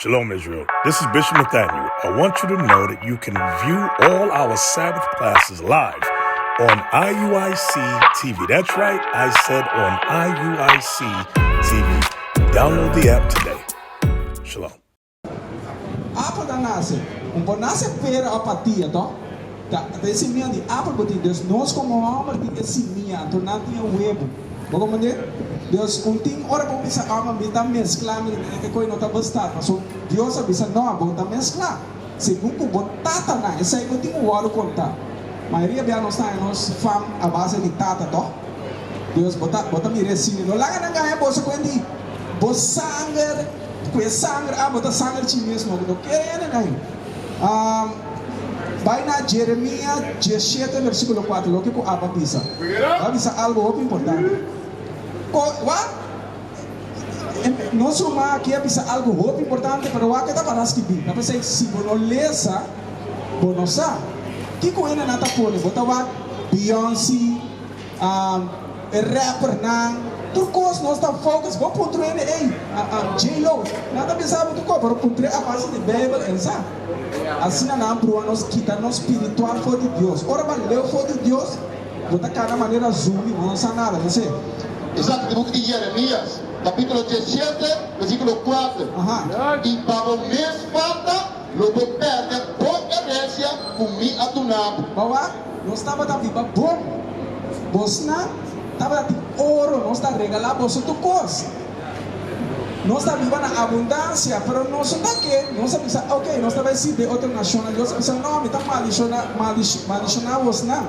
Shalom, Israel. This is Bishop Nathaniel. I want you to know that you can view all our Sabbath classes live on IUIC TV. That's right, I said on IUIC TV. Download the app today. Shalom. Apel ta nase. Un por nase pera o patia, to? Ta e simia di apel bo tin. Dus nos komo hòmber tin e simia, anto nan tin e webu. Bo komprendé? Dus un tin ora bo bisa hòmber mi ta mesklá mi e koi no ta basta. Paso Dios a bisa no, bo ta mesklá segun ku bo tatanan. Esei bo tin ku wòrdu kontá. Mayoria bia nos ta haña nos fam a base di tata, tòg? Dus bo ta bo ta mira e simia. No laga nan gaña boso ku e di bo sanger ku e sanger a bo ta sanger chines no. No kere hende nan. Bai na Jeremia 17 versikulo 4 loke ku Abba bisa. A bisa algu hopi importante. Ko, wak, nos ruman aki a bisa algu hopi importante, pero wak e tabata skibí. Ta p'esei si bo no lesa, bo no sa. Kiko hende nan ta pone? Bo ta wak Beyoncé, E rappernan, tur kos nos ta focus, bo puntra hende ey, J-Lo, nan ta bisa bo tur kos, pero puntr'e a base di Bijbel en sa. Asina nan brua nos kita nos spiritual for di Dios. Ora bo a leu for di Dios, bo ta kana manera zumbi, bo no sa nada, no se. Esaki ta buki di Jeremias, kapítulo 17, versíkulo 4. I pa bo mes falta lo bo pèrdè bo herensia ku mi a duna bo. Bo wak, nos tabata biba bon. Bosnan tabata tin oro, nos ta regalá boso tur kos. Nos ta biba na abundansia, pero nos no ta ke. Nos a bisa, Oke, nos ta bai sirbi e otro nashonnan. Dios a bisa, No, mi ta maldishoná, maldishoná bosnan.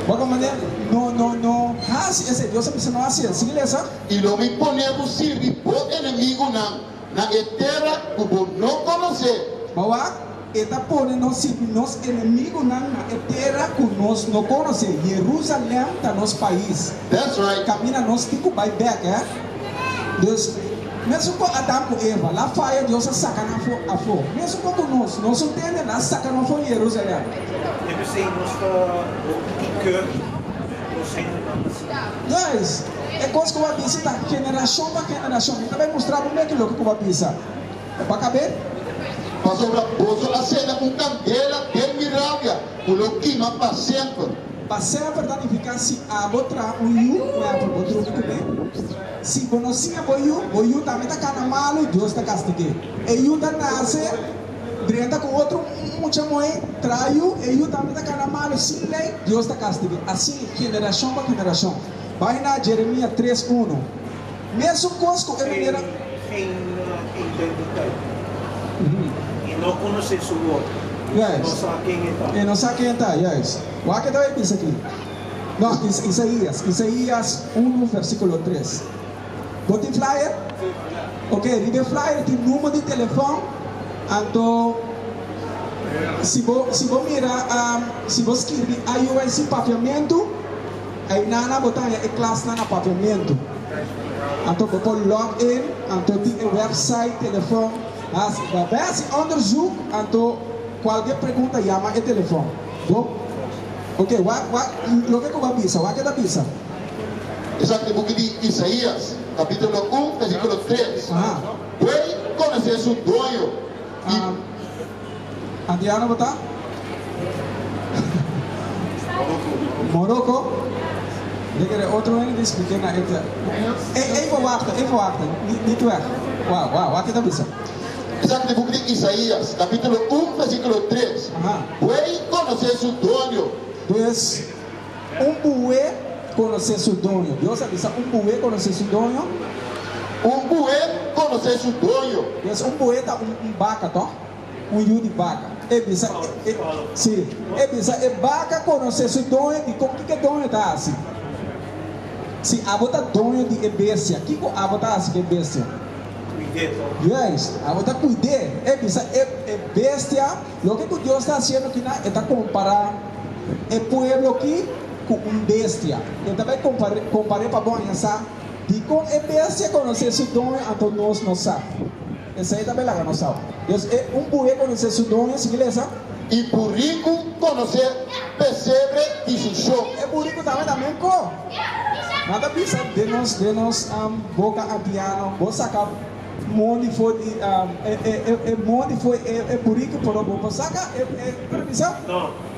Bo a komprendé? No, no, no hasi esei. Dios a bisa, No hasi esei. Sigui lesa. I lo mi pone bo sirbi bo enemigunan na e tera ku bo no konosé. Bo wak? E ta pone nos sirbi nos enemigunan na e tera ku nos no konosé. Jerusalèm ta nos pais. That's right. Kaminda nos tin ku bai bèk, hè. Dus, mesun ku Adam ku Eva, la faya Dios a saka nan for afó. Mesun ku ku nos, nos un tende, nan a saka nos for Jerusalèm. E p'esei nos ta hopi keur nos hendenan asina. Guys, e kos ku bo a bisa ta generashon pa generashon. Mi ta bai mustra bo meki loke ku bo a bisa. Pa kab'é. Pasobra boso a senda un kandela den mi rabia ku lo kima pa semper. Pa semper ta nifiká si abo traha un yu, un ehèmpel, bo drumi kuné. Si bo no siña bo yu, bo yu tambe ta kana malu, Dios ta kastig'é. E yu ta nase, drenta ku otro mucha muhé, traha yu, e yu tambe ta kana malu sin lei, Dios ta kastig'é. Asina generashon pa generashon. Bai na Jeremia 3, 1. Mesun kos ku e manera. Geen identiteit. E no konosé su wòrd. E no sa ken e ta. E no sa ken e ta, juist. Wak e ta bai bisa aki. No, Isaías. Isaías unu versíkulo tres. Bo tin flyer? Ok, riba e flyer tin number di telefòn. Anto si bo si bo mira si bo skirbi IUIC Papiamentu. Eynana bo ta haña e klasnan na Papiamentu. Anto bo por log in, anto tin e website, telefon. Hasi, bai hasi onderzoek, anto kualke pregunta yama e telefon. Bo? Ok, wak, wak loke ku bo a bisa, wak e ta bisa. Esaki ta e buki di Isaías, kapítulo un, versíkulo tres. Buey konosé su doño i. Antiano bo ta? Morocco. Mi kere otro hende di splike na e Ey, even wachten, even wachten. Niet weg. Wauw, wauw, wak e ta bisa? Esaki ta e buki di Isaías, kapítulo un, versíkulo tres. Buey konosé su doño. Dus, un buey konosé su doño. Dios a bisa un buey konosé su doño. Un buey konosé su doño. Dus un buey ta un baka, tòg? Un yu di baka. E bisa e, sí, e bisa e baka konosé su doño, dikon kiko e doño ta hasi? Si abo ta doño di e bestia, kiko abo ta hasi ku e bestia? Kuid'é tòg. Juist, abo ta kuid'é. E bisa e e bestia, loke ku Dios ta hasiendo kinan, e ta kompará e pueblo aki ku un bestia. E ta bai kompar'é pa bo haña sa dikon e bestia konosé su doño anto nos no sa. Esei ta belaga nos sau. Dios e un buhe konosé su doño, sigui lesa. I buriku konosé pesebre di su shon. E buriku tambe ta menko. Nan ta bisa den nos den nos boka antiano, bo saka. Mondi for di e e e mondi for e e buriku pero bo por saka e e pero bisa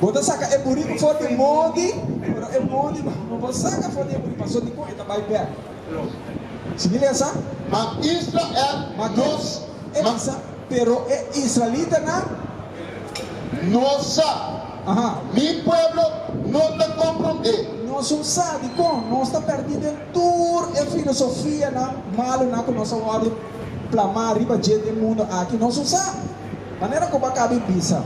bo ta saka e buriku for di mondi pero e mondi bo por saka for di e buriku pasobra dikon e ta bai bek. Sigui lesa. Ma Israel Ma nos e bisa pero e israelitanan. No sa. Aha. Mi pueblo no ta komprondé. Nos un sa dikon nos ta pèrdí den. Tur e filosofianan malunan ku nos a wòrdu plamá riba dje den mundu aki, nos no sa. Manera ku bo a kaba di bisa,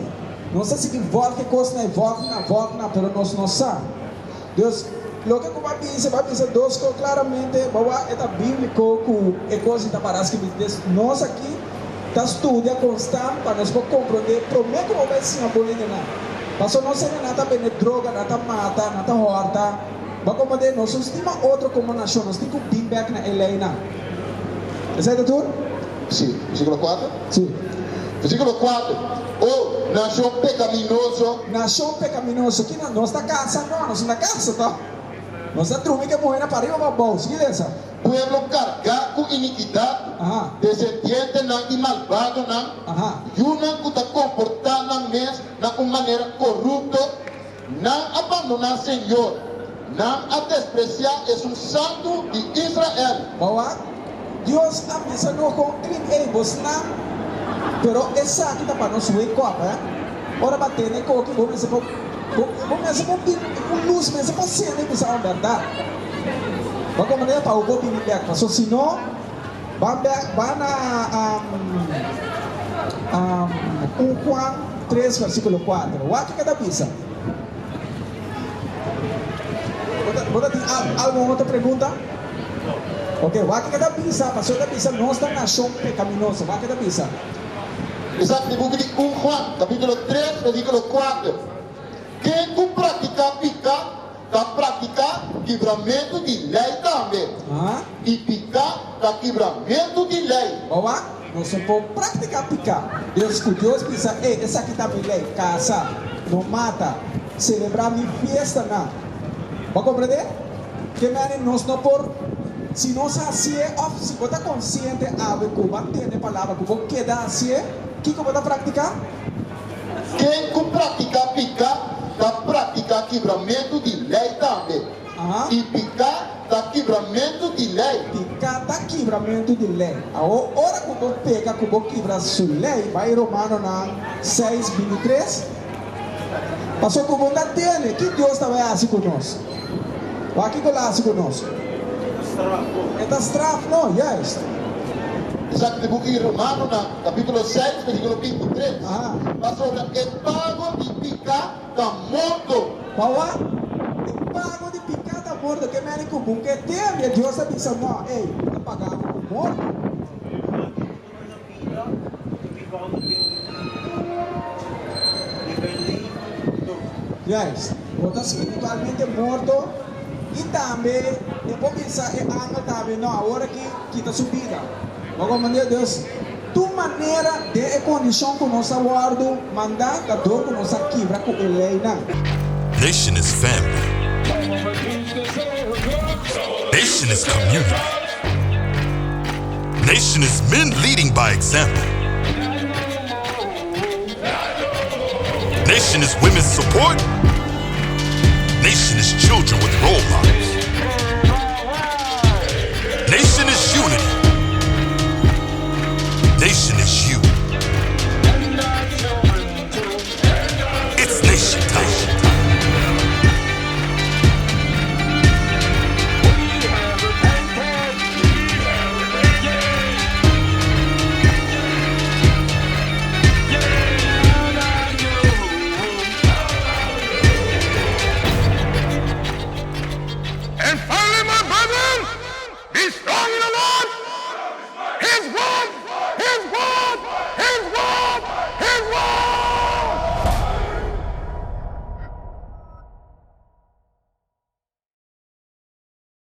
nos ta sigui vòlg e kosnan i vòlg nan, vòlg nan, pero nos no sa. Dus, loke ku bo a bisa, bo a bisa dos kos klaramente, bo wak e ta bíbliko ku e kos i ta pará skibí. Dus, nos aki ta studia konstant pa nos por komprondé promé ku bo bai siña bo hendenan. Pasobra nos hendenan ta bende droga, nan ta mata, nan ta hòrta. Bo a komprendé? Nos no stima otro komo nashon, nos tin ku bin bèk na e leinan. Esei ta tur? Sí. Versíkulo kuater? Sí. Versíkulo kuater, O nashon pekaminoso! Nashon pekaminoso, kina? Nos ta kasa? No, nos no ta kasa tòg. Nos ta drumi ku e muhénan pariba pa abou. Sigui lesa. Pueblo kargá ku inikidat, desendientenan di malbadonan, yunan ku ta komportá nan mes na un manera korupto, Nan a bandoná Señor, nan a despresiá Esun Santu di Israel. Bawak, Dios a bisa nos kon klim ei bosnan, pero esaki ta pa nos wake up, eh. Ora ba tene koki bo mester por bo bo mester por bin un lus mester por sende i bisa oh bèrdat. Bo a komprendé pa bo por bini bèk paso si no ban bèk ban na un Juan tres versikulo kuater. Wak kiko ta bisa. Bo ta tin algun otro pregunta? Ok, wak kiko ta bisa, pasobra ta bisa nos ta nashon pekaminoso. Wak kiko ta bisa. Esaki ta e buki di un Juan, kapítulo tres, versíkulo kuater. Ken ku praktiká piká, ta praktiká kibramentu di lei tambe. I piká ta kibramentu di lei. Wak, nos no por praktiká piká. Dios ku Dios bisa, Ey, esaki ta mi lei, kasa, no mata, selebrá mi fiestanan. Bo a komprendé? Ke mane nos no por, si nos hasié òf si bo ta konsiente awe ku bo a tende palabra ku bo keda hasié, kiko bo ta praktiká? Ken ku praktiká piká ta praktiká kibramentu di lei tambe, i piká ta kibramentu di lei. Piká ta kibramentu di lei. Awor, ora ku bo peka ku bo kibra su lei, bai Romanonan seis, bintitres, pasobra ku bo ta tende ki Dios ta bai hasi ku nos. Wak kiko el a hasi ku nos? E ta straf no, juist. Esaki ta e buki di Romanonan, kapítulo seis, versíkulo bintitres. Pasobra e pago di piká ta morto. Pa wak, e pago di piká ta morto. Ke mene ku bo ke tende, Dios a bisa, No, ey, bo ta paga bo ku morto. Juist, bo ta spiritualmente morto i tambe e por bisa e angel tambe, no, awor aki kita su bida. Bo comprende? Dus, tur manera den e condicion cu nos a wordo manda ta door cu nos a kibra cu e leynan. Nation is family. Nation is community. Nation is men leading by example. Nation is women's support. Nation is children with role models.